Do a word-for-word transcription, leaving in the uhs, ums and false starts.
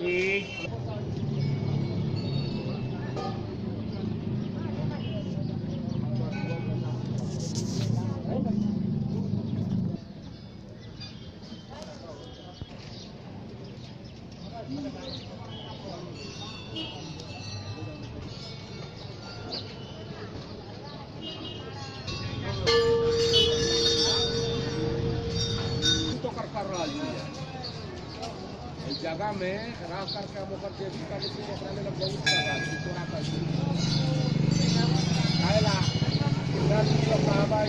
तो कर कर रहा है। इस जगह में राख करके हम ओकर जे भी करने से ओकरा में बहुत सारा है, थोड़ा सा। काहे ला? इधर भी तो कहाँ भाई,